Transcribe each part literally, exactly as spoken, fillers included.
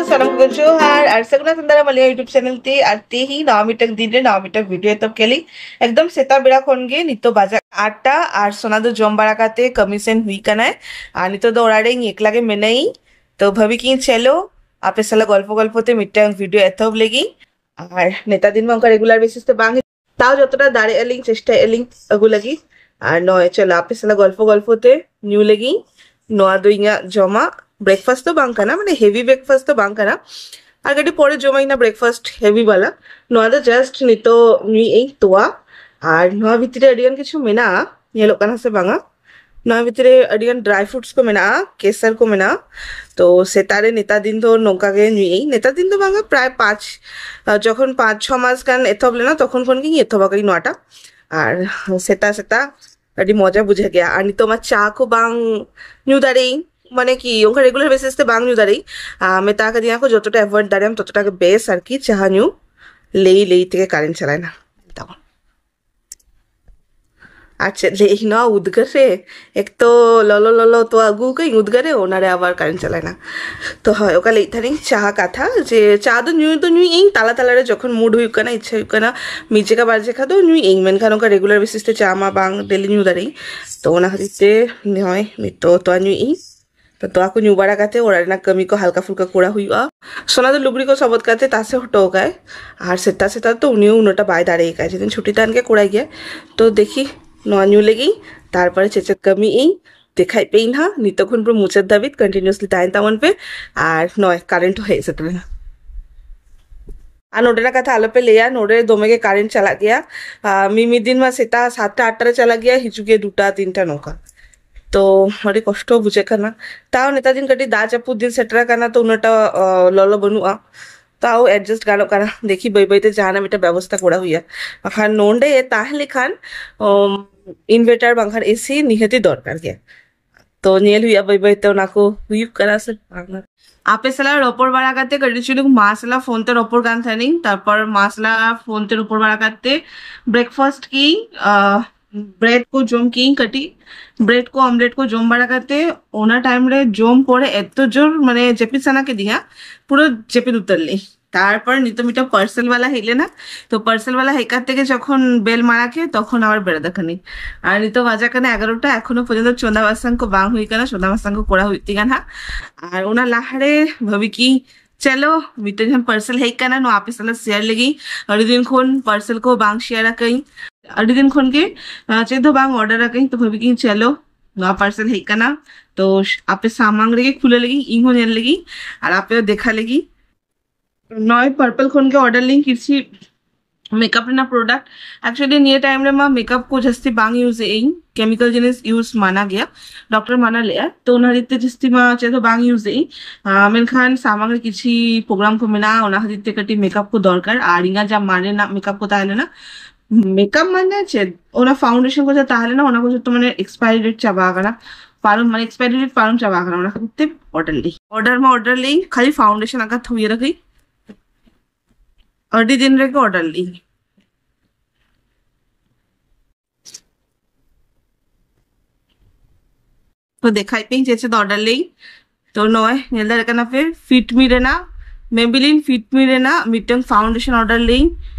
ᱥᱟᱱᱟᱢ ᱠᱚᱜᱮ ᱡᱚᱦᱟᱨ ᱟᱨ ᱥᱟᱹᱜᱩᱱ ᱥᱮᱸᱫᱽᱨᱟ ᱢᱟᱞᱤᱭᱟ YouTube channel ᱛᱮ᱾ ᱟᱨ ᱛᱮᱦᱮᱧ ᱱᱟᱣᱟ ᱢᱤᱫᱴᱟᱝ ᱫᱤᱱ ᱨᱮ ᱱᱟᱣᱟ ᱢᱤᱫᱴᱟᱝ video ᱮᱛᱚᱦᱚᱵ ᱠᱮᱫ ᱞᱤᱧ᱾ ᱮᱠᱫᱚᱢ ᱥᱮᱛᱟᱜ ᱵᱮᱲᱟ ᱠᱷᱚᱱ ᱜᱮ ᱱᱤᱛᱚᱜ ᱵᱟᱡᱟᱜ ᱟᱴ ᱴᱟ᱾ ᱟᱨ ᱥᱳᱱᱟ ᱫᱚ ᱡᱚᱢ ᱵᱟᱲᱟ ᱠᱟᱛᱮ ᱠᱟᱹᱢᱤ ᱥᱮᱱ ᱦᱩᱭ ᱠᱟᱱᱟᱭ᱾ ᱟᱨ ᱱᱤᱛᱚᱜ ᱫᱚ ᱚᱲᱟᱜ ᱨᱮ ᱤᱧ ᱮᱠᱞᱟ ᱜᱮ ᱢᱮᱱᱟᱹᱧ᱾ ᱛᱚ ᱵᱷᱟᱵᱤ ᱠᱤᱧ ᱪᱮᱞᱳ ᱟᱯᱮ ᱥᱟᱞᱟᱜ ᱜᱚᱞᱯᱚ ᱜᱚᱞᱯᱚ ᱛᱮ ᱢᱤᱫᱴᱟᱝ video ᱮᱛᱚᱦᱚᱵ ᱞᱮᱜᱤᱧ᱾ ᱟᱨ ᱱᱮᱛᱟᱨ ᱫᱤᱱ ᱢᱟ ᱚᱱᱠᱟ regular basis ᱛᱮ ᱵᱟᱝ, ᱛᱟᱣ ᱡᱚᱛᱚᱴᱟ ᱫᱟᱲᱮᱭᱟᱜᱼᱟ ᱞᱤᱧ ᱪᱮᱥᱴᱟᱭᱮᱫᱼᱟ ᱞᱤᱧ ᱟᱹᱜᱩ ᱞᱟᱹᱜᱤᱫ᱾ ᱟᱨ ᱱᱚᱜᱼᱚᱭ ᱪᱚᱞᱚ ᱟᱯᱮ ᱥᱟᱞᱟᱜ ᱜᱚᱞᱯᱚ ᱜᱚᱞᱯᱚ ᱛᱮ ᱧᱩ ᱞᱟᱹᱜᱤᱫ᱾ ᱱᱚᱣᱟ ᱫᱚ ᱤᱧᱟᱹᱜ ᱡᱚᱢᱟᱜ, breakfast ᱫᱚ ᱵᱟᱝ ᱠᱟᱱᱟ, ᱢᱟᱱᱮ heavy breakfast ᱫᱚ ᱵᱟᱝ ᱠᱟᱱᱟ᱾ ᱟᱨ ᱠᱟᱹᱴᱤᱡ ᱯᱚᱨᱮ ᱡᱚᱢᱟᱹᱧ ᱱᱟ breakfast heavy ᱵᱟᱞᱟ᱾ ᱱᱚᱣᱟ ᱫᱚ just ᱱᱤᱛᱚᱜ ᱧᱩᱭᱮᱫ ᱟᱹᱧ ᱛᱚᱣᱟ᱾ ᱟᱨ ᱱᱚᱣᱟ ᱵᱷᱤᱛᱨᱤ ᱨᱮ ᱟᱹᱰᱤ ᱜᱟᱱ ᱠᱤᱪᱷᱩ ᱢᱮᱱᱟᱜᱼᱟ, ᱧᱮᱞᱚᱜ ᱠᱟᱱᱟ ᱥᱮ ᱵᱟᱝᱟ? ᱱᱚᱣᱟ ᱵᱷᱤᱛᱨᱤ ᱨᱮ ᱟᱹᱰᱤ ᱜᱟᱱ dry fruits ᱠᱚ ᱢᱮᱱᱟᱜᱼᱟ, ᱠᱮᱥᱟᱨ ᱠᱚ ᱢᱮᱱᱟᱜᱼᱟ᱾ ᱛᱚ ᱥᱮᱛᱟᱜ ᱨᱮ ᱱᱮᱛᱟᱨ ᱫᱤᱱ ᱫᱚ ᱱᱚᱝᱠᱟ ᱜᱮ ᱧᱩᱭᱮᱫ ᱟᱹᱧ᱾ ᱱᱮᱛᱟᱨ ᱫᱤᱱ ᱫᱚ ᱵᱟᱝᱟ, ᱯᱨᱟᱭ ᱯᱟᱸᱪ, ᱟᱨ ᱡᱚᱠᱷᱚᱱ ᱯᱟᱸᱪ ᱪᱷᱚ ᱢᱟᱥ ᱜᱟᱱ ᱮᱛᱚᱦᱚᱵ ᱞᱮᱱᱟ ᱛᱚᱠᱷᱚᱱ ᱠᱷᱚᱱ ᱜᱤᱧ ᱮᱛᱚᱦᱚᱵ ᱟᱠᱟᱫᱟᱹᱧ ᱱᱚᱣᱟᱴᱟᱜ᱾ ᱟᱨ ᱥᱮᱛᱟᱜ ᱥᱮᱛᱟᱜ ᱟᱹᱰᱤ ᱢᱚᱡᱟ ᱵᱩᱡᱷᱟᱹᱜ ᱜᱮᱭᱟ᱾ ᱟᱨ ᱱᱤᱛᱚᱜ ᱢᱟ ᱪᱟ ᱠᱚ ᱵᱟᱝ ᱧᱩ ᱫᱟᱲᱮᱭᱟᱹᱧ, ᱢᱟᱱᱮ ᱠᱤ ᱚᱱᱠᱟ regular basis ᱛᱮ ᱵᱟᱝ ᱧᱩ ᱫᱟᱲᱮᱭᱟᱹᱧ᱾ ᱟᱨ ᱢᱮᱛᱟ ᱠᱟᱫᱤᱧᱟ ᱠᱚ ᱡᱚᱛᱚᱴᱟ avoid ᱫᱟᱲᱮᱭᱟᱜᱼᱟᱢ ᱛᱚᱛᱚᱴᱟ ᱜᱮ ᱵᱮᱥ ᱟᱨᱠᱤ᱾ ᱪᱟ ᱧᱩ ᱞᱟᱹᱭ ᱞᱟᱹᱭ ᱛᱮᱜᱮ current ᱪᱟᱞᱟᱣᱮᱱᱟ᱾ ᱛᱟᱵᱚᱱ ᱟᱨ ᱪᱮᱫ ᱞᱟᱹᱭ ᱱᱚᱣᱟ ᱩᱫᱽᱜᱟᱹᱨ ᱨᱮ, ᱮᱠ ᱛᱚ ᱞᱚᱞᱚ ᱞᱚᱞᱚ ᱛᱚᱣᱟ ᱟᱹᱜᱩ ᱠᱟᱹᱧ ᱩᱫᱽᱜᱟᱹᱨ ᱨᱮ, ᱚᱱᱟᱨᱮ ᱟᱵᱟᱨ current ᱪᱟᱞᱟᱣᱮᱱᱟ᱾ ᱛᱚ ᱦᱳᱭ, ᱚᱠᱟ ᱞᱟᱹᱭᱮᱫ ᱛᱟᱦᱮᱱᱤᱧ ᱪᱟ ᱠᱟᱛᱷᱟ, ᱡᱮ ᱪᱟ ᱫᱚ ᱧᱩ ᱫᱚ ᱧᱩᱭᱮᱫ ᱟᱹᱧ ᱛᱟᱞᱟ ᱛᱟᱞᱟᱨᱮ, ᱡᱚᱠᱷᱚᱱ mood ᱦᱩᱭᱩᱜ ᱠᱟᱱᱟ, ᱤᱪᱪᱷᱟ ᱦᱩᱭᱩᱜ ᱠᱟᱱᱟ, ᱢᱤᱫ ᱡᱮᱠᱷᱟ ᱵᱟᱨ ᱡᱮᱠᱷᱟ ᱫᱚ ᱧᱩᱭᱮᱫ ᱟᱹᱧ, ᱢᱮᱱᱠᱷᱟᱱ ᱚᱱᱠᱟ regular basis ᱛᱮ ᱪᱟ ᱢᱟ ᱵᱟᱝ daily ᱧᱩ ᱫᱟᱲᱮᱭᱟᱜ᱾ ᱛᱚ ᱚᱱᱟ ᱠᱷᱟᱹᱛᱤᱨ ᱛᱮ ᱱᱚᱜᱼᱚᱭ ᱱᱤᱛᱚᱜ ᱛᱚᱣᱟ ᱧᱩᱭᱮᱫ ᱟᱹᱧ᱾ ᱛᱚ ᱛᱚᱣᱟ ᱠᱚ ᱧᱩ ᱵᱟᱲᱟ ᱠᱟᱛᱮ ᱚᱲᱟᱜ ᱨᱮᱱᱟᱜ ᱠᱟᱹᱢᱤ ᱠᱚ ᱦᱟᱞᱠᱟ ᱯᱷᱩᱞᱠᱟ ᱠᱚᱨᱟᱣ ᱦᱩᱭᱩᱜᱼᱟ᱾ ᱥᱳᱱᱟ ᱫᱚ ᱞᱩᱜᱽᱲᱤ ᱠᱚ ᱥᱚᱵᱚᱫ ᱠᱟᱛᱮ ᱛᱟᱥᱮ ᱦᱚᱴᱚ ᱠᱟᱭ᱾ ᱟᱨ ᱥᱮᱛᱟᱜ ᱥᱮᱛᱟᱜ ᱛᱚ ᱩᱱᱤ ᱦᱚᱸ ᱩᱱᱟᱹᱜᱴᱟ ᱵᱟᱭ ᱫᱟᱲᱮ ᱟᱠᱟᱫ, ᱡᱮᱫᱤᱱ ᱪᱷᱩᱴᱤ ᱛᱟᱦᱮᱱ ᱜᱮ ᱠᱚᱲᱟᱭ ᱜᱮᱭᱟ᱾ ᱛᱚ ᱫᱮᱠᱷᱤ, ᱱᱚᱣᱟ ᱧᱩ ᱞᱮᱜᱤᱧ, ᱛᱟᱨᱯᱚᱨᱮ ᱪᱮᱫ ᱪᱮᱫ ᱠᱟᱹᱢᱤᱭᱮᱫ ᱟᱹᱧ ᱫᱮᱠᱷᱟᱭ ᱯᱮ ᱤᱧ ᱦᱟᱸᱜ᱾ ᱱᱤᱛᱚᱜ ᱠᱷᱚᱱ ᱯᱩᱨᱟᱹ ᱢᱩᱪᱟᱹᱫ ᱫᱷᱟᱹᱵᱤᱡ continuously ᱛᱟᱦᱮᱱ ᱛᱟᱵᱚᱱ ᱯᱮ᱾ ᱟᱨ ᱱᱚᱜᱼᱚᱭ current ᱦᱚᱸ ᱦᱮᱡ ᱥᱮᱴᱮᱨ ᱮᱱᱟ᱾ ᱟᱨ ᱱᱚᱰᱮᱱᱟᱜ ᱠᱟᱛᱷᱟ ᱟᱞᱚᱯᱮ ᱞᱟᱹᱭᱟ, ᱱᱚᱰᱮ ᱫᱚᱢᱮ ᱜᱮ current ᱪᱟᱞᱟᱜ ᱜᱮᱭᱟ᱾ ᱟᱨ ᱢᱤᱢᱤᱫ ᱫᱤᱱ ᱢᱟ ᱥᱮᱛᱟᱜ ᱥᱟᱛᱴᱟ ᱟᱴᱴᱟ ᱨᱮ ᱪᱟᱞᱟᱜ ᱜᱮᱭᱟ, ᱦᱤᱡᱩᱜ ᱜᱮᱭᱟ ᱫᱩᱴᱟ ᱛᱤᱱᱴᱟ ᱱᱚᱝᱠᱟ᱾ ᱛᱚ ᱟᱹᱰᱤ ᱠᱚᱥᱴᱚ ᱵᱩᱡᱷᱟᱹᱜ ᱠᱟᱱᱟ᱾ ᱛᱟᱣ ᱱᱮᱛᱟᱨ ᱫᱤᱱ ᱠᱟᱹᱴᱤᱡ ᱫᱟᱜ ᱡᱟᱹᱯᱩᱫ ᱫᱤᱱ ᱥᱮᱴᱮᱨ ᱟᱠᱟᱱᱟ, ᱛᱚ ᱩᱱᱟᱹᱜᱴᱟ, ᱚ, ᱞᱚᱞᱚ ᱵᱟᱹᱱᱩᱜᱼᱟ, ᱛᱟᱣ adjust ᱜᱟᱱᱚᱜ ᱠᱟᱱᱟ᱾ ᱫᱮᱠᱷᱤ ᱵᱟᱹᱭ ᱵᱟᱹᱭᱛᱮ ᱡᱟᱦᱟᱱᱟᱜ ᱢᱤᱫᱴᱟᱝ ᱵᱮᱵᱚᱥᱛᱷᱟ ᱠᱚᱨᱟᱣ ᱦᱩᱭᱩᱜᱼᱟ, ᱵᱟᱠᱷᱟᱱ ᱱᱚᱰᱮ ᱛᱟᱦᱮᱸ ᱞᱮᱠᱷᱟᱱ, ᱚᱢ, inverter ᱵᱟᱝᱠᱷᱟᱱ AC ᱱᱤᱦᱟᱹᱛᱤ ᱫᱚᱨᱠᱟᱨ ᱜᱮᱭᱟ᱾ ᱛᱚ ᱧᱮᱞ ᱦᱩᱭᱩᱜᱼᱟ ᱵᱟᱹᱭ ᱵᱟᱹᱭᱛᱮ ᱚᱱᱟ ᱠᱚ ᱦᱩᱭᱩᱜ ᱠᱟᱱᱟ ᱥᱮ ᱵᱟᱝ᱾ ᱟᱯᱮ ᱥᱟᱞᱟᱜ ᱨᱚᱯᱚᱲ ᱵᱟᱲᱟ ᱠᱟᱛᱮ ᱠᱟᱹᱴᱤᱡ ᱪᱩᱞᱩᱝ ᱢᱟ ᱥᱟᱞᱟᱜ ᱯᱷᱳᱱ ᱛᱮ ᱨᱚᱯᱚᱲ ᱠᱟᱱ ᱛᱟᱦᱮᱱᱤᱧ, ᱛᱟᱨᱯᱚᱨ ᱢᱟ ᱥᱟᱞᱟᱜ ᱯᱷᱳᱱ ᱛᱮ ᱨᱚᱯᱚᱲ ᱵᱟᱲᱟ ᱠᱟᱛᱮ breakfast ᱠᱤ, ᱟᱦ, ᱵᱨᱮᱰ ᱠᱚ ᱡᱚᱢ ᱠᱤᱭᱟᱹᱧ ᱠᱟᱹᱴᱤᱡ, ᱵᱨᱮᱰ ᱠᱚ ᱚᱢᱞᱮᱴ ᱠᱚ ᱡᱚᱢ ᱵᱟᱲᱟ ᱠᱟᱛᱮ, ᱚᱱᱟ ᱴᱟᱭᱤᱢ ᱨᱮ ᱡᱚᱢ ᱯᱚᱨᱮ ᱮᱛᱚ ᱡᱳᱨ ᱢᱟᱱᱮ ᱡᱟᱹᱯᱤᱫ ᱥᱟᱱᱟ ᱠᱤᱫᱤᱧᱟ, ᱯᱩᱨᱟᱹ ᱡᱟᱹᱯᱤᱫ ᱩᱛᱟᱹᱨ ᱞᱤᱧ᱾ ᱛᱟᱨᱯᱚᱨ ᱱᱤᱛᱚᱜ ᱢᱤᱫᱴᱟᱝ ᱯᱟᱨᱥᱮᱞ ᱵᱟᱞᱟ ᱦᱮᱡ ᱞᱮᱱᱟ, ᱛᱚ ᱯᱟᱨᱥᱮᱞ ᱵᱟᱞᱟ ᱦᱮᱡ ᱠᱟᱛᱮ ᱜᱮ ᱡᱚᱠᱷᱚᱱ ᱵᱮᱞ ᱢᱟᱨᱟ ᱠᱮᱫ, ᱛᱚᱠᱷᱚᱱ ᱟᱵᱟᱨ ᱵᱮᱨᱮᱫ ᱟᱠᱟᱱᱟᱹᱧ᱾ ᱟᱨ ᱱᱤᱛᱚᱜ ᱵᱟᱡᱟᱜ ᱠᱟᱱᱟ ᱮᱜᱟᱨᱚᱴᱟ, ᱮᱠᱷᱚᱱᱳ ᱯᱚᱨᱡᱚᱱᱛᱚ ᱪᱚᱸᱫᱟ ᱵᱟᱥᱟᱝ ᱠᱚ ᱵᱟᱝ ᱦᱩᱭ ᱠᱟᱱᱟ, ᱪᱚᱸᱫᱟ ᱵᱟᱥᱟᱝ ᱠᱚ ᱠᱚᱨᱟᱣ ᱦᱩᱭᱩᱜ ᱛᱤᱧᱟ ᱱᱟᱦᱟᱜ᱾ ᱟᱨ ᱚᱱᱟ ᱞᱟᱦᱟᱨᱮ ᱵᱷᱟᱵᱤ ᱠᱤ ᱪᱚᱞᱚ, ᱢᱤᱫᱴᱮᱱ ᱡᱟᱦᱟᱸ ᱯᱟᱨᱥᱮᱞ ᱦᱮᱡ ᱠᱟᱱᱟ, ᱱᱚᱣᱟ ᱟᱯᱮ ᱥᱟᱞᱟᱜ ᱥᱮᱭᱟᱨ ᱞᱟᱹᱜᱤᱫ᱾ ᱟᱹᱰᱤ ᱫᱤᱱ ᱠᱷᱚᱱ ᱯᱟᱨᱥᱮᱞ ᱠᱚ ᱵᱟᱝ ᱥᱮᱭᱟᱨ ᱟᱠᱟᱫᱟᱹᱧ, ᱟᱹᱰᱤ ᱫᱤᱱ ᱠᱷᱚᱱ ᱜᱮ ᱟᱸ, ᱪᱮᱫ ᱦᱚᱸ ᱵᱟᱝ ᱚᱨᱰᱟᱨ ᱟᱠᱟᱫᱟᱹᱧ᱾ ᱛᱚ ᱵᱷᱟᱵᱤ ᱠᱤᱧ ᱪᱚᱞᱚ, ᱱᱚᱣᱟ ᱯᱟᱨᱥᱮᱞ ᱦᱮᱡ ᱠᱟᱱᱟ, ᱛᱚ ᱟᱯᱮ ᱥᱟᱢᱟᱝ ᱨᱮᱜᱮ ᱠᱷᱩᱞᱟᱹ ᱞᱟᱹᱜᱤᱫ, ᱤᱧ ᱦᱚᱸ ᱧᱮᱞ ᱞᱟᱹᱜᱤᱫ ᱟᱨ ᱟᱯᱮ ᱦᱚᱸ ᱫᱮᱠᱷᱟ ᱞᱟᱹᱜᱤᱫ᱾ ᱱᱚᱜᱼᱚᱭ ᱯᱟᱨᱯᱮᱞ ᱠᱷᱚᱱ ᱜᱮ ᱚᱨᱰᱟᱨ ᱞᱤᱧ ᱠᱤᱪᱷᱤ ᱢᱮᱠᱟᱯ ᱨᱮᱱᱟᱜ ᱯᱨᱚᱰᱟᱠᱴ᱾ ᱮᱠᱪᱩᱭᱮᱞᱤ ᱱᱤᱭᱟᱹ ᱴᱟᱭᱤᱢ ᱨᱮᱢᱟ ᱢᱮᱠᱟᱯ ᱠᱚ ᱡᱟᱹᱥᱛᱤ ᱵᱟᱝ ᱤᱭᱩᱡ ᱮᱫ ᱤᱧ, ᱠᱮᱢᱤᱠᱟᱞ ᱡᱤᱱᱤᱥ ᱤᱭᱩᱡ ᱢᱟᱱᱟ ᱜᱮᱭᱟ, ᱰᱚᱠᱴᱚᱨ ᱢᱟᱱᱟ ᱞᱮᱫᱼᱟ, ᱛᱚ ᱚᱱᱟ ᱦᱚᱛᱮᱡ ᱛᱮ ᱡᱟᱹᱥᱛᱤ ᱢᱟ ᱪᱮᱫ ᱦᱚᱸ ᱵᱟᱝ ᱤᱭᱩᱡ ᱮᱫ ᱤᱧ᱾ ᱟᱸ, ᱢᱮᱱᱠᱷᱟᱱ ᱥᱟᱢᱟᱝ ᱨᱮ ᱠᱤᱪᱷᱤ ᱯᱨᱳᱜᱨᱟᱢ ᱠᱚ ᱢᱮᱱᱟᱜᱼᱟ, ᱚᱱᱟ ᱠᱷᱟᱹᱛᱤᱨ ᱛᱮ ᱠᱟᱹᱴᱤᱡ ᱢᱮᱠᱟᱯ ᱠᱚ ᱫᱚᱨᱠᱟᱨ᱾ ᱟᱨ ᱤᱧᱟᱹᱜ ᱡᱟ ᱢᱟᱨᱮᱱᱟᱜ ᱢᱮᱠᱟᱯ ᱠᱚ ᱛᱟᱦᱮᱸ ᱞᱮᱱᱟ, ᱢᱮᱠᱟᱯ ᱢᱟᱱᱮ ᱪᱮᱫ, ᱚᱱᱟ ᱯᱷᱟᱣᱩᱱᱰᱮᱥᱚᱱ ᱠᱚ ᱡᱟ ᱛᱟᱦᱮᱸ ᱞᱮᱱᱟ, ᱚᱱᱟ ᱠᱚ ᱡᱚᱛᱚ ᱢᱟᱱᱮ ᱮᱠᱥᱯᱟᱭᱨᱤ ᱰᱮᱴ ᱪᱟᱵᱟ ᱟᱠᱟᱱᱟ, ᱯᱟᱨᱚᱢ ᱢᱟᱱᱮ ᱮᱠᱥᱯᱟᱭᱨᱤ ᱰᱮᱴ ᱯᱟᱨᱚᱢ ᱪᱟᱵᱟ ᱟᱠᱟᱱᱟ, ᱚᱱᱟ ᱠᱷᱟᱹᱛᱤᱨ ᱛᱮ ᱚᱨᱰᱟᱨ ᱞᱮᱫ ᱤᱧ᱾ ᱚᱨᱰᱟᱨ ᱢᱟ ᱚᱨᱰᱟᱨ ᱞᱮᱫ ᱤᱧ, ᱠᱷᱟᱹᱞᱤ ᱯᱷᱟᱣᱩᱱᱰᱮᱥᱚᱱ ᱟᱸᱠᱟ ᱛᱷᱩᱭ ᱨᱟᱠᱷᱟᱹᱧ᱾ ᱟᱹᱰᱤ ᱫᱤᱱ ᱨᱮᱜᱮ ᱚᱨᱰᱟᱨ ᱞᱮᱫ ᱤᱧ᱾ ᱛᱚ ᱫᱮᱠᱷᱟᱭ ᱯᱮ ᱪᱮᱫ ᱪᱮᱫ ᱚᱨᱰᱟᱨ ᱞᱮᱫ ᱤᱧ᱾ ᱛᱚ ᱱᱚᱜᱼᱚᱭ ᱧᱮᱞ ᱫᱟᱲᱮᱭᱟᱜ ᱠᱟᱱᱟ ᱯᱮ, ᱯᱷᱤᱴ ᱢᱤ ᱨᱮᱱᱟᱜ, ᱢᱮᱵᱤᱞᱤᱱ ᱯᱷᱤᱴ ᱢᱤ ᱨᱮᱱᱟᱜ ᱢᱤᱫᱴᱟᱝ ᱯᱷᱟᱣᱩᱱᱰᱮᱥᱚᱱ ᱚᱨᱰᱟᱨ ᱞᱮᱫ ᱤᱧ᱾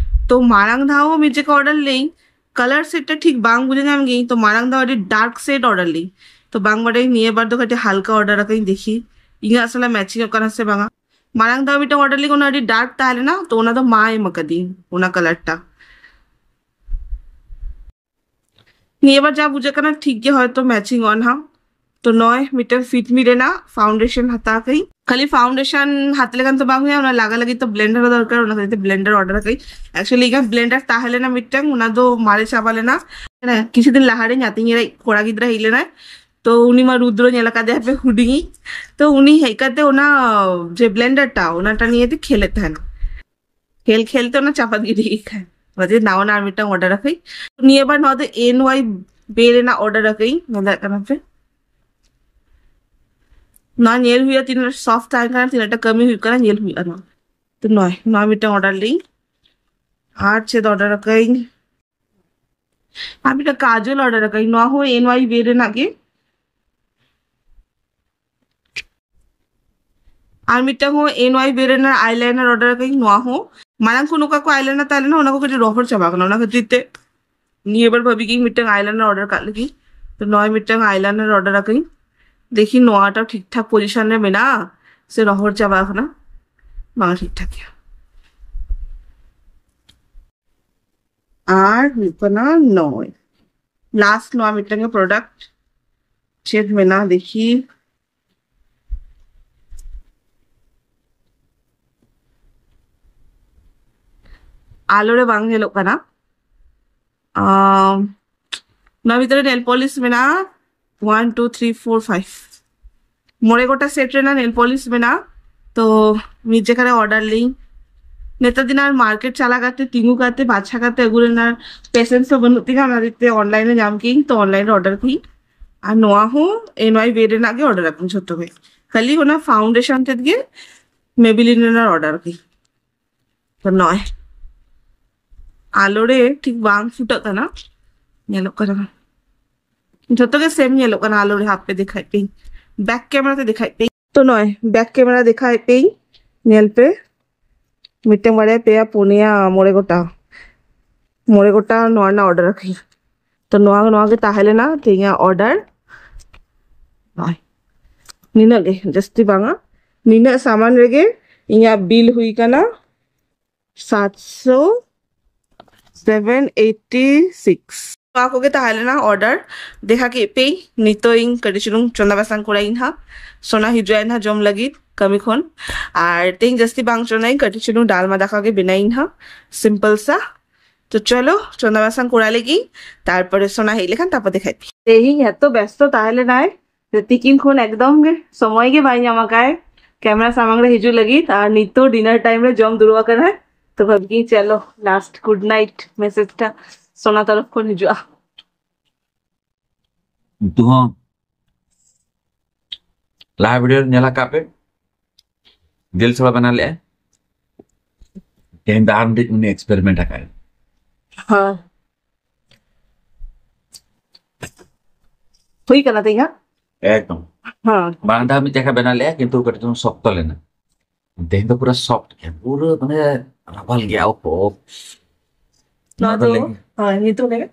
ᱛᱚ ᱢᱟᱲᱟᱝ ᱫᱷᱟᱣ ᱦᱚᱸ ᱢᱤᱫ ᱡᱟᱭᱜᱟ ᱚᱨᱰᱟᱨ ᱞᱮᱫ ᱤᱧ, ᱠᱟᱞᱟᱨ ᱥᱮᱴ ᱴᱟ ᱴᱷᱤᱠ ᱵᱟᱝ ᱵᱩᱡᱷᱟᱹᱣ ᱧᱟᱢ ᱜᱤᱭᱟᱹᱧ᱾ ᱛᱚ ᱢᱟᱲᱟᱝ ᱫᱷᱟᱣ ᱟᱹᱰᱤ ᱰᱟᱨᱠ ᱥᱮᱴ ᱚᱨᱰᱟᱨ ᱞᱮᱫ ᱤᱧ, ᱛᱚ ᱵᱟᱝ ᱵᱟᱰᱟᱭ ᱱᱤᱭᱟᱹ ᱵᱟᱨ ᱫᱚ ᱠᱟᱹᱴᱤᱡ ᱦᱟᱞᱠᱟ ᱚᱨᱰᱟᱨ ᱟᱠᱟᱫ ᱤᱧ, ᱫᱮᱠᱷᱤ ᱤᱧᱟᱹᱜ ᱥᱟᱞᱟᱜ ᱢᱮᱪᱤᱝ ᱚᱜ ᱠᱟᱱᱟ ᱥᱮ ᱵᱟᱝᱟ᱾ ᱢᱟᱲᱟᱝ ᱫᱷᱟᱣ ᱢᱤᱫᱴᱟᱝ ᱚᱨᱰᱟᱨ ᱞᱮᱫ ᱤᱧ, ᱚᱱᱟ ᱟᱹᱰᱤ ᱰᱟᱨᱠ ᱛᱟᱦᱮᱸ ᱞᱮᱱᱟ, ᱛᱚ ᱚᱱᱟ ᱫᱚ ᱢᱟ ᱮᱢ ᱟᱠᱟᱫᱤᱧ ᱚᱱᱟ ᱠᱟᱞᱟᱨ ᱴᱟ᱾ ᱱᱤᱭᱟᱹ ᱵᱟᱨ ᱡᱟ ᱵᱩᱡᱷᱟᱹᱜ ᱠᱟᱱᱟ ᱴᱷᱤᱠ ᱜᱮ ᱦᱚᱭᱛᱚ ᱢᱮᱪᱤᱝ ᱚᱜᱼᱟ ᱱᱟᱦᱟᱜ᱾ ᱛᱚ ᱱᱚᱜᱼᱚᱭ ᱢᱤᱫᱴᱮᱱ ᱯᱷᱤᱴ ᱢᱤ ᱨᱮᱱᱟᱜ ᱯᱷᱟᱣᱩᱱᱰᱮᱥᱚᱱ ᱦᱟᱛᱟᱣ ᱠᱟᱹᱧ᱾ ᱠᱷᱟᱹᱞᱤ ᱯᱷᱟᱣᱩᱱᱰᱮᱥᱚᱱ ᱦᱟᱛ ᱞᱮᱠᱷᱟᱱ ᱛᱚ ᱵᱟᱝ ᱦᱩᱭᱩᱜᱼᱟ, ᱚᱱᱟ ᱞᱟᱜᱟ ᱞᱟᱹᱜᱤᱫ ᱛᱚ ᱵᱞᱮᱱᱰᱟᱨ ᱦᱚᱸ ᱫᱚᱨᱠᱟᱨ, ᱚᱱᱟ ᱠᱷᱟᱹᱛᱤᱨ ᱛᱮ ᱵᱞᱮᱱᱰᱟᱨ ᱚᱨᱰᱟᱨ ᱠᱟᱹᱧ᱾ ᱮᱠᱪᱩᱭᱮᱞᱤ ᱤᱧᱟᱹᱜ ᱵᱞᱮᱱᱰᱟᱨ ᱛᱟᱦᱮᱸ ᱞᱮᱱᱟ ᱢᱤᱫᱴᱟᱝ, ᱚᱱᱟ ᱫᱚ ᱢᱟᱨᱮ ᱪᱟᱵᱟ ᱞᱮᱱᱟ᱾ ᱦᱮᱸ, ᱠᱤᱪᱷᱩ ᱫᱤᱱ ᱞᱟᱦᱟᱨᱮ ᱧᱟᱛᱤᱧ ᱨᱮ ᱠᱚᱲᱟ ᱜᱤᱫᱽᱨᱟᱹ ᱦᱮᱡ ᱞᱮᱱᱟᱭ, ᱛᱚ ᱩᱱᱤ ᱢᱟ ᱨᱩᱫᱨᱚ ᱧᱮᱞ ᱟᱠᱟᱫᱮᱭᱟ ᱯᱮ, ᱦᱩᱰᱤᱧᱤᱡ᱾ ᱛᱚ ᱩᱱᱤ ᱦᱮᱡ ᱠᱟᱛᱮ ᱚᱱᱟ ᱡᱮ ᱵᱞᱮᱱᱰᱟᱨ ᱴᱟ, ᱚᱱᱟᱴᱟ ᱱᱤᱭᱮ ᱛᱮ ᱠᱷᱮᱞᱮᱫ ᱛᱟᱦᱮᱱᱟ᱾ ᱠᱷᱮᱞ ᱠᱷᱮᱞ ᱛᱮ ᱚᱱᱟ ᱪᱟᱯᱟᱫ ᱜᱤᱰᱤ ᱠᱮᱫ ᱠᱷᱟᱱ, ᱵᱟᱡᱮ ᱱᱟᱣᱟ ᱱᱟᱣᱟ ᱢᱤᱫᱴᱟᱝ ᱚᱨᱰᱟᱨ ᱟᱠᱟᱫᱟᱹᱧ᱾ ᱱᱤᱭᱟᱹ ᱵᱟᱨ ᱱᱚᱣᱟ ᱫᱚ ᱮᱱ ᱣᱟᱭ ᱵᱮ ᱨᱮᱱᱟᱜ ᱚᱨᱰᱟᱨ ᱟᱠᱟᱫᱟᱹᱧ, ᱧᱮᱞ ᱫᱟᱲᱮᱭᱟᱜ ᱠᱟᱱᱟ ᱯᱮ᱾ ᱱᱚᱣᱟ ᱧᱮᱞ ᱦᱩᱭᱩᱜᱼᱟ ᱛᱤᱱᱟᱹᱜ ᱥᱚᱯᱷᱴ ᱛᱟᱦᱮᱸ ᱠᱟᱱᱟ, ᱛᱤᱱᱟᱹᱜ ᱴᱟ ᱠᱟᱹᱢᱤ ᱦᱩᱭᱩᱜ ᱠᱟᱱᱟ, ᱧᱮᱞ ᱦᱩᱭᱩᱜᱼᱟ ᱱᱚᱣᱟ᱾ ᱛᱚ ᱱᱚᱜᱼᱚᱭ ᱱᱚᱣᱟ ᱢᱤᱫᱴᱟᱝ ᱚᱨᱰᱟᱨ ᱞᱤᱧ᱾ ᱟᱨ ᱪᱮᱫ ᱚᱨᱰᱟᱨ ᱟᱠᱟᱫᱟᱹᱧ? ᱟᱨ ᱢᱤᱫᱴᱟᱝ ᱠᱟᱡᱚᱞ ᱚᱨᱰᱟᱨ ᱟᱠᱟᱫᱟᱹᱧ, ᱱᱚᱣᱟ ᱦᱚᱸ ᱮᱱ ᱣᱟᱭ ᱵᱮ ᱨᱮᱱᱟᱜ ᱜᱮ᱾ ᱟᱨ ᱢᱤᱫᱴᱟᱝ ᱦᱚᱸ ᱮᱱ ᱣᱟᱭ ᱵᱮ ᱨᱮᱱᱟᱜ ᱟᱭᱞᱟᱭᱱᱟᱨ ᱚᱨᱰᱟᱨ ᱟᱠᱟᱫᱟᱹᱧ, ᱱᱚᱣᱟ ᱦᱚᱸ᱾ ᱢᱟᱲᱟᱝ ᱠᱷᱚᱱ ᱚᱠᱟ ᱠᱚ ᱟᱭᱞᱟᱭᱱᱟᱨ ᱛᱟᱦᱮᱸ ᱞᱮᱱᱟ, ᱚᱱᱟ ᱠᱚ ᱠᱟᱹᱴᱤᱡ ᱨᱚᱦᱚᱲ ᱪᱟᱵᱟ ᱠᱟᱱᱟ, ᱚᱱᱟ ᱠᱷᱟᱹᱛᱤᱨ ᱛᱮ ᱱᱤᱭᱟᱹ ᱵᱟᱨ ᱵᱷᱟᱵᱤ ᱜᱤᱧ ᱢᱤᱫᱴᱟᱝ ᱟᱭᱞᱟᱭᱱᱟᱨ ᱚᱨᱰᱟᱨ ᱠᱟᱜ ᱞᱟᱹᱜᱤᱫ᱾ ᱛᱚ ᱱᱚᱜᱼᱚᱭ ᱢᱤᱫᱴᱟᱝ ᱟᱭᱞᱟᱭᱱᱟᱨ ᱚᱨᱰᱟᱨ ᱟᱠᱟᱫᱟᱹᱧ, ᱫᱮᱠᱷᱤ ᱱᱚᱣᱟᱴᱟᱜ ᱴᱷᱤᱠ ᱴᱷᱟᱠ ᱯᱚᱡᱤᱥᱚᱱ ᱨᱮ ᱢᱮᱱᱟᱜᱼᱟ ᱥᱮ ᱨᱚᱦᱚᱲ ᱪᱟᱵᱟ ᱟᱠᱟᱱᱟ, ᱵᱟᱝ ᱴᱷᱤᱠ ᱴᱷᱟᱠ ᱜᱮᱭᱟ᱾ ᱟᱨ ᱦᱩᱭᱩᱜ ᱠᱟᱱᱟ ᱱᱚᱜᱼᱚᱭ ᱞᱟᱥᱴ ᱱᱚᱣᱟ ᱢᱤᱫᱴᱟᱝ ᱜᱮ ᱯᱨᱚᱰᱟᱠᱴ᱾ ᱪᱮᱫ ᱢᱮᱱᱟᱜᱼᱟ ᱫᱮᱠᱷᱤ᱾ ᱟᱞᱚ ᱨᱮ ᱵᱟᱝ ᱧᱮᱞᱚᱜ ᱠᱟᱱᱟ᱾ ᱟᱢ, ᱱᱚᱣᱟ ᱵᱷᱤᱛᱨᱤ ᱨᱮ ᱱᱮᱞ ᱯᱚᱞᱤᱥ ᱢᱮᱱᱟᱜᱼᱟ, one two three four five. ᱢᱚᱬᱮ ᱜᱚᱴᱟ ᱥᱮᱴ ᱨᱮᱱᱟᱜ ᱱᱮᱞ ᱯᱚᱞᱤᱥ ᱢᱮᱱᱟᱜᱼᱟ᱾ ᱛᱚ ᱢᱤᱫ ᱡᱟᱭᱜᱟ ᱨᱮ ᱚᱨᱰᱟᱨ ᱞᱤᱧ, ᱱᱮᱛᱟᱨ ᱫᱤᱱ ᱟᱨ ᱢᱟᱨᱠᱮᱴ ᱪᱟᱞᱟᱣ ᱠᱟᱛᱮ, ᱛᱤᱸᱜᱩ ᱠᱟᱛᱮ, ᱵᱟᱪᱷᱟ ᱠᱟᱛᱮ ᱟᱹᱜᱩ ᱨᱮᱱᱟᱜ ᱯᱮᱥᱮᱱᱥ ᱦᱚᱸ ᱵᱟᱹᱱᱩᱜ ᱛᱤᱧᱟ, ᱚᱱᱟ ᱦᱚᱛᱮᱡ ᱛᱮ ᱚᱱᱞᱟᱭᱤᱱ ᱨᱮ ᱧᱟᱢ ᱠᱤᱧ, ᱛᱚ ᱚᱱᱞᱟᱭᱤᱱ ᱨᱮ ᱚᱨᱰᱟᱨ ᱠᱤᱧ᱾ ᱟᱨ ᱱᱚᱣᱟ ᱦᱚᱸ ᱮᱱ ᱣᱟᱭ ᱵᱮ ᱨᱮᱱᱟᱜ ᱜᱮ ᱚᱨᱰᱟᱨ ᱟᱠᱟᱫᱟᱹᱧ ᱡᱷᱚᱛᱚ ᱜᱮ, ᱠᱷᱟᱹᱞᱤ ᱚᱱᱟ ᱯᱷᱟᱣᱩᱱᱰᱮᱥᱚᱱ ᱛᱮᱫ ᱜᱮ ᱢᱮᱵᱤᱞᱤᱱ ᱨᱮᱱᱟᱜ ᱚᱨᱰᱟᱨ ᱠᱤᱧ᱾ ᱛᱚ ᱱᱚᱜᱼᱚᱭ ᱟᱞᱚ ᱨᱮ ᱴᱷᱤᱠ ᱵᱟᱝ ᱯᱷᱩᱴᱟᱹᱜ ᱠᱟᱱᱟ, ᱧᱮᱞᱚᱜ ᱠᱟᱱᱟ, ᱡᱷᱚᱛᱚ ᱜᱮ ᱥᱮᱢ ᱧᱮᱞᱚᱜ ᱠᱟᱱᱟ ᱟᱞᱚ ᱨᱮ᱾ ᱦᱟᱯᱮ ᱫᱮᱠᱷᱟᱭ ᱯᱮ, ᱵᱮᱠ ᱠᱮᱢᱮᱨᱟ ᱛᱮ ᱫᱮᱠᱷᱟᱭ ᱯᱮ᱾ ᱛᱚ ᱱᱚᱜᱼᱚᱭ ᱵᱮᱠ ᱠᱮᱢᱮᱨᱟ ᱫᱮᱠᱷᱟᱭ ᱯᱮ, ᱧᱮᱞ ᱯᱮ, ᱢᱤᱫᱴᱟᱝ, ᱵᱟᱨᱭᱟ, ᱯᱮᱭᱟ, ᱯᱩᱱᱭᱟ, ᱢᱚᱬᱮ ᱜᱚᱴᱟ, ᱢᱚᱬᱮ ᱜᱚᱴᱟ ᱱᱚᱣᱟ ᱨᱮᱱᱟᱜ ᱚᱨᱰᱟᱨ ᱟᱠᱟᱫᱟᱹᱧ᱾ ᱛᱚ ᱱᱚᱣᱟ, ᱱᱚᱣᱟ ᱜᱮ ᱛᱟᱦᱮᱸ ᱞᱮᱱᱟ ᱛᱮᱦᱮᱧᱟᱜ ᱚᱨᱰᱟᱨ᱾ ᱱᱚᱜᱼᱚᱭ ᱱᱤᱱᱟᱹᱜ ᱜᱮ, ᱡᱟᱹᱥᱛᱤ ᱵᱟᱝᱟ, ᱱᱤᱱᱟᱹᱜ ᱥᱟᱢᱟᱱ ᱨᱮᱜᱮ ᱤᱧᱟᱹᱜ ᱵᱤᱞ ᱦᱩᱭ ᱠᱟᱱᱟ ᱥᱟᱛᱥᱚ ᱥᱮᱵᱷᱮᱱ ᱮᱭᱤᱴᱤ ᱥᱤᱠᱥ᱾ ᱱᱚᱣᱟ ᱠᱚᱜᱮ ᱛᱟᱦᱮᱸ ᱞᱮᱱᱟ ᱚᱨᱰᱟᱨ᱾ ᱫᱮᱠᱷᱟ ᱠᱮᱫ ᱯᱮᱭᱟᱹᱧ, ᱱᱤᱛᱚᱜ ᱤᱧ ᱠᱟᱹᱴᱤᱡ ᱪᱩᱞᱩᱝ ᱪᱚᱸᱫᱟ ᱵᱟᱥᱟᱝ ᱠᱚᱨᱟᱭᱤᱧ ᱦᱟᱸᱜ᱾ ᱥᱳᱱᱟ ᱦᱤᱡᱩᱜ ᱟᱭ ᱱᱟᱦᱟᱜ ᱡᱚᱢ ᱞᱟᱹᱜᱤᱫ ᱠᱟᱹᱢᱤ ᱠᱷᱚᱱ᱾ ᱟᱨ ᱛᱮᱦᱮᱧ ᱡᱟᱹᱥᱛᱤ ᱵᱟᱝ ᱪᱚᱸᱫᱟᱭᱤᱧ, ᱠᱟᱹᱴᱤᱡ ᱪᱩᱞᱩᱝ ᱰᱟᱞᱢᱟ ᱫᱟᱠᱟ ᱜᱮ ᱵᱮᱱᱟᱭᱤᱧ ᱦᱟᱸᱜ, ᱥᱤᱢᱯᱚᱞ ᱥᱟ᱾ ᱛᱚ ᱪᱚᱞᱚ ᱪᱚᱸᱫᱟ ᱵᱟᱥᱟᱝ ᱠᱚᱨᱟᱣ ᱞᱮᱜᱤᱧ, ᱛᱟᱨᱯᱚᱨᱮ ᱥᱳᱱᱟ ᱦᱮᱡ ᱞᱮᱠᱷᱟᱱ ᱛᱟᱨᱯᱚᱨ ᱫᱮᱠᱷᱟᱭ ᱯᱮ᱾ ᱛᱮᱦᱮᱧ ᱮᱛᱚ ᱵᱮᱥᱛᱚ ᱛᱟᱦᱮᱸ ᱞᱮᱱᱟᱭ, ᱛᱤᱠᱤᱱ ᱠᱷᱚᱱ ᱮᱠᱫᱚᱢ ᱜᱮ ᱥᱚᱢᱚᱭ ᱜᱮ ᱵᱟᱭ ᱧᱟᱢ ᱟᱠᱟᱫ ᱠᱮᱢᱮᱨᱟ ᱥᱟᱢᱟᱝ ᱨᱮ ᱦᱤᱡᱩᱜ ᱞᱟᱹᱜᱤᱫ, ᱟᱨ ᱱᱤᱛᱚᱜ ᱰᱤᱱᱟᱨ ᱴᱟᱭᱤᱢ ᱨᱮ ᱡᱚᱢ ᱫᱩᱲᱩᱵ ᱟᱠᱟᱱᱟᱭ᱾ ᱛᱚ ᱵᱷᱟᱵᱤ ᱜᱤᱧ ᱪᱚᱞᱚ ᱞᱟᱥᱴ ᱜᱩᱰ ᱱᱟᱭᱤᱴ ᱢᱮᱥᱮᱡᱽ ᱴᱟ ᱥᱳᱱᱟ ᱛᱚᱨᱚᱯ ᱠᱷᱚᱱ ᱦᱤᱡᱩᱜᱼᱟ᱾ ᱩᱛᱩ ᱦᱚᱸ ᱞᱟᱦᱟ ᱵᱷᱤᱰᱤᱭᱳ ᱨᱮ ᱧᱮᱞ ᱟᱠᱟᱫ ᱯᱮ, ᱡᱤᱞ ᱥᱚᱲᱟ ᱵᱮᱱᱟᱣ ᱞᱮᱜᱼᱟᱭ᱾ ᱛᱮᱦᱮᱧ ᱫᱚ ᱟᱨ ᱢᱤᱫᱴᱤᱡ ᱩᱱᱤ ᱮᱠᱥᱯᱮᱨᱤᱢᱮᱱᱴ ᱟᱠᱟᱫᱼᱟᱭ᱾ ᱦᱮᱸ᱾ ᱦᱩᱭ ᱠᱟᱱᱟ ᱛᱮᱦᱮᱧ ᱦᱟᱸᱜ᱾ ᱮᱠᱫᱚᱢ᱾ ᱦᱮᱸ᱾ ᱢᱟᱲᱟᱝ ᱫᱷᱟᱣ ᱢᱤᱫ ᱡᱟᱭᱜᱟ ᱵᱮᱱᱟᱣ ᱞᱮᱜᱼᱟ, ᱠᱤᱱᱛᱩ ᱠᱟᱹᱴᱤᱡ ᱪᱩᱞᱩᱝ ᱥᱚᱠᱛᱚ ᱞᱮᱱᱟ᱾ ᱛᱮᱦᱮᱧ ᱫᱚ ᱯᱩᱨᱟᱹ ᱥᱚᱯᱴ ᱜᱮᱭᱟ, ᱯᱩᱨᱟᱹ ᱢᱟᱱᱮ ᱨᱟᱣᱟᱞ ᱜᱮᱭᱟ᱾ ᱚᱦᱚ᱾ ᱱᱚᱣᱟ ᱚᱱᱟ ᱫᱚ ᱫᱚ ᱞᱟᱹᱭ ᱦᱳᱭ, ᱧᱩᱛᱩᱢ ᱞᱟᱹᱭ ᱢᱮ᱾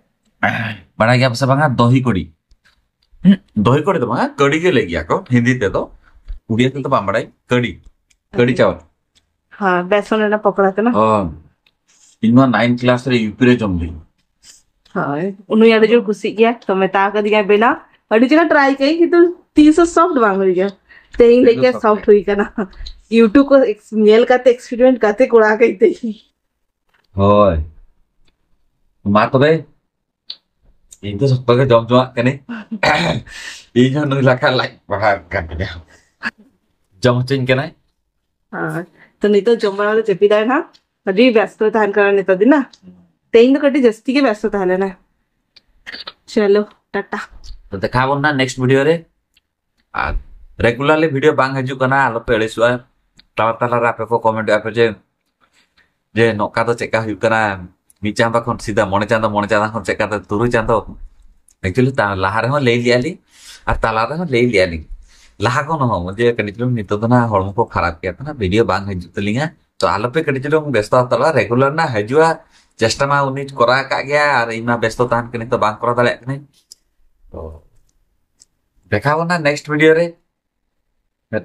ᱵᱟᱲᱟᱭ ᱜᱮᱭᱟ ᱯᱮ ᱥᱮ ᱵᱟᱝᱟ, ᱫᱚᱦᱤ ᱠᱚᱲᱤ? ᱦᱩᱸ, ᱫᱚᱦᱤ ᱠᱚᱲᱤ ᱫᱚ ᱵᱟᱝᱟ, ᱠᱟᱹᱲᱤ ᱜᱮ ᱞᱟᱹᱭ ᱜᱮᱭᱟ ᱠᱚ ᱦᱤᱱᱫᱤ ᱛᱮᱫᱚ᱾ ᱩᱲᱤᱭᱟ ᱛᱮᱫᱚ ᱵᱟᱢ ᱵᱟᱲᱟᱭ? ᱠᱟᱹᱲᱤ, ᱠᱟᱹᱲᱤ ᱪᱟᱣᱞ᱾ ᱦᱮᱸ, ᱵᱮᱥᱚᱱ ᱨᱮᱱᱟᱜ ᱯᱚᱠᱚᱲᱟ ᱠᱟᱱᱟ᱾ ᱚ, ᱤᱧ ᱢᱟ ᱱᱟᱭᱤᱱ ᱠᱞᱟᱥ ᱨᱮ ᱭᱩᱯᱤ ᱨᱮ ᱡᱚᱢ ᱞᱤᱧ᱾ ᱦᱳᱭ, ᱩᱱᱤ ᱟᱹᱰᱤ ᱡᱳᱨ ᱠᱩᱥᱤᱜ ᱜᱮᱭᱟ, ᱛᱚ ᱢᱮᱛᱟ ᱠᱟᱫᱤᱧᱟᱭ ᱵᱮᱱᱟᱣ᱾ ᱟᱹᱰᱤ ᱡᱟᱭᱜᱟ ᱴᱨᱟᱭ ᱠᱟᱹᱧ, ᱠᱤᱱᱛᱩ ᱛᱤᱥ ᱦᱚᱸ ᱥᱚᱯᱴ ᱵᱟᱝ ᱦᱩᱭ ᱠᱟᱱᱟ᱾ ᱛᱮᱦᱮᱧ ᱞᱟᱹᱭ ᱠᱮᱫ ᱥᱚᱯᱴ ᱦᱩᱭ ᱠᱟᱱᱟ᱾ YouTube ᱠᱚ ᱮᱠᱥ- ᱧᱮᱞ ᱠᱟᱛᱮ, ᱮᱠᱥᱯᱮᱨᱤᱢᱮᱱᱴ ᱠᱟᱛᱮ ᱠᱚᱨᱟᱣ ᱠᱟᱹᱧ ᱛᱮᱦᱮᱧ᱾ ᱦᱳᱭ, ᱢᱟ ᱛᱚᱵᱮ, ᱤᱧ ᱫᱚ ᱥᱚᱠᱛᱚ ᱜᱮ ᱡᱚᱢ ᱡᱚᱝᱟᱜ ᱠᱟᱹᱱᱟᱹᱧ᱾ ᱤᱧ ᱦᱚᱸ ᱱᱩᱭ ᱞᱮᱠᱟ ᱞᱟᱡ ᱵᱟᱲᱦᱟᱣ ᱠᱟᱱ ᱛᱤᱧᱟ, ᱡᱚᱢ ᱦᱚᱪᱚᱧ ᱠᱟᱱᱟᱭ᱾ ᱦᱳᱭ᱾ ᱛᱚ ᱱᱤᱛᱚᱜ ᱡᱚᱢ ᱵᱟᱲᱟ ᱠᱟᱛᱮ ᱡᱟᱹᱯᱤᱫᱟᱭ ᱱᱟᱦᱟᱜ᱾ ᱟᱹᱰᱤ ᱵᱮᱥᱛᱚ ᱛᱟᱦᱮᱱ ᱠᱟᱱᱟ ᱱᱮᱛᱟᱨ ᱫᱤᱱ ᱱᱟ᱾ ᱛᱮᱦᱮᱧ ᱫᱚ ᱠᱟᱹᱴᱤᱡ ᱡᱟᱹᱥᱛᱤ ᱜᱮ ᱵᱮᱥᱛᱚ ᱛᱟᱦᱮᱸ ᱞᱮᱱᱟ᱾ ᱪᱚᱞᱚ, ᱴᱟᱴᱟ᱾ ᱛᱚ ᱫᱮᱠᱷᱟᱣ ᱵᱚᱱ ᱱᱟ ᱱᱮᱠᱥᱴ ᱵᱷᱤᱰᱤᱭᱳ ᱨᱮ᱾ ᱟᱨ ᱨᱮᱜᱩᱞᱟᱨᱞᱤ ᱵᱷᱤᱰᱤᱭᱳ ᱵᱟᱝ ᱦᱤᱡᱩᱜ ᱠᱟᱱᱟ, ᱟᱞᱚᱯᱮ ᱟᱹᱲᱤᱥᱚᱜᱼᱟ᱾ ᱛᱟᱞᱟ ᱛᱟᱞᱟᱨᱮ ᱟᱯᱮ ᱠᱚ ᱠᱚᱢᱮᱱᱴ ᱮᱫᱼᱟ ᱯᱮ ᱡᱮ, ᱡᱮ ᱱᱚᱝᱠᱟ ᱫᱚ ᱪᱮᱫᱠᱟ ᱦᱩᱭᱩᱜ ᱠᱟᱱᱟ, ᱢᱤᱫ ᱪᱟᱸᱫᱳ ᱠᱷᱚᱱ ᱥᱤᱫᱷᱟ ᱢᱚᱬᱮ ᱪᱟᱸᱫᱳ, ᱢᱚᱬᱮ ᱪᱟᱸᱫᱳ ᱠᱷᱚᱱ ᱪᱮᱫᱠᱟ ᱛᱮ ᱛᱩᱨᱩᱭ ᱪᱟᱸᱫᱳ᱾ ᱮᱠᱪᱩᱭᱮᱞᱤ ᱞᱟᱦᱟ ᱨᱮᱦᱚᱸ ᱞᱟᱹᱭ ᱞᱮᱜᱼᱟ ᱞᱤᱧ ᱟᱨ ᱛᱟᱞᱟ ᱨᱮᱦᱚᱸ ᱞᱟᱹᱭ ᱞᱮᱜᱼᱟ ᱞᱤᱧ, ᱞᱟᱦᱟ ᱠᱷᱚᱱ ᱦᱚᱸ, ᱡᱮ ᱠᱟᱹᱴᱤᱡ ᱪᱩᱞᱩᱝ ᱱᱤᱛᱚᱜ ᱫᱚ ᱱᱟᱦᱟᱜ ᱦᱚᱲᱢᱚ ᱠᱚ ᱠᱷᱟᱨᱟᱯ ᱜᱮᱭᱟ, ᱛᱚ ᱱᱟᱦᱟᱜ ᱵᱷᱤᱰᱤᱭᱳ ᱵᱟᱝ ᱦᱤᱡᱩᱜ ᱛᱟᱹᱞᱤᱧᱟ᱾ ᱛᱚ ᱟᱞᱚᱯᱮ ᱠᱟᱹᱴᱤᱡ ᱪᱩᱞᱩᱝ ᱵᱮᱥᱛᱚ ᱦᱟᱛᱟᱲᱚᱜᱼᱟ, ᱨᱮᱜᱩᱞᱟᱨ ᱱᱟᱦᱟᱜ ᱦᱤᱡᱩᱜᱼᱟ᱾ ᱪᱮᱥᱴᱟ ᱢᱟ ᱩᱱᱤ ᱠᱚᱨᱟᱣ ᱟᱠᱟᱫ ᱜᱮᱭᱟ ᱟᱨ ᱤᱧ ᱢᱟ ᱵᱮᱥᱛᱚ ᱛᱟᱦᱮᱱ ᱠᱟᱹᱱᱟᱹᱧ, ᱛᱚ ᱵᱟᱝ ᱠᱚᱨᱟᱣ ᱫᱟᱲᱮᱭᱟᱜ ᱠᱟᱹᱱᱟᱹᱧ᱾ ᱛᱚ ᱫᱮᱠᱷᱟᱣ ᱵᱚᱱᱟ ᱱᱮᱠᱥᱴ ᱵᱷᱤᱰᱤᱭᱳ ᱨᱮ᱾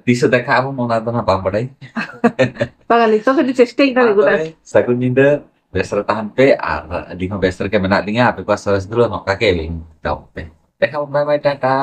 ᱛᱤᱥᱮ ᱫᱮᱠᱷᱟᱜ ᱟᱵᱚᱱ, ᱚᱱᱟ ᱫᱚ ᱱᱟᱦᱟᱜ ᱵᱟᱝ ᱵᱟᱰᱟᱭ᱾ ᱵᱟᱝᱟ, ᱱᱤᱛᱚᱜ ᱠᱟᱹᱴᱤᱡ ᱪᱮᱥᱴᱟᱭ ᱢᱟ ᱠᱟᱱᱟ ᱜᱚᱴᱟ᱾ ᱛᱚᱵᱮ, ᱥᱟᱹᱜᱩᱱ ᱧᱤᱫᱟᱹ, ᱵᱮᱥ ᱨᱮ ᱛᱟᱦᱮᱱ ᱯᱮ ᱟᱨ ᱟᱹᱞᱤᱧ ᱦᱚᱸ ᱵᱮᱥ ᱨᱮᱜᱮ ᱢᱮᱱᱟᱜ ᱞᱤᱧᱟ᱾ ᱟᱯᱮ ᱠᱚᱣᱟᱜ ᱥᱚᱨᱮᱥ ᱫᱩᱞᱟᱹᱲ ᱱᱚᱝᱠᱟ ᱜᱮ ᱟᱹᱞᱤᱧ ᱛᱟᱵᱚᱱ ᱯᱮ᱾ ᱫᱮᱠᱷᱟᱣ ᱵᱚᱱ, ᱵᱟᱭ ᱵᱟᱭ, ᱴᱟᱴᱟ᱾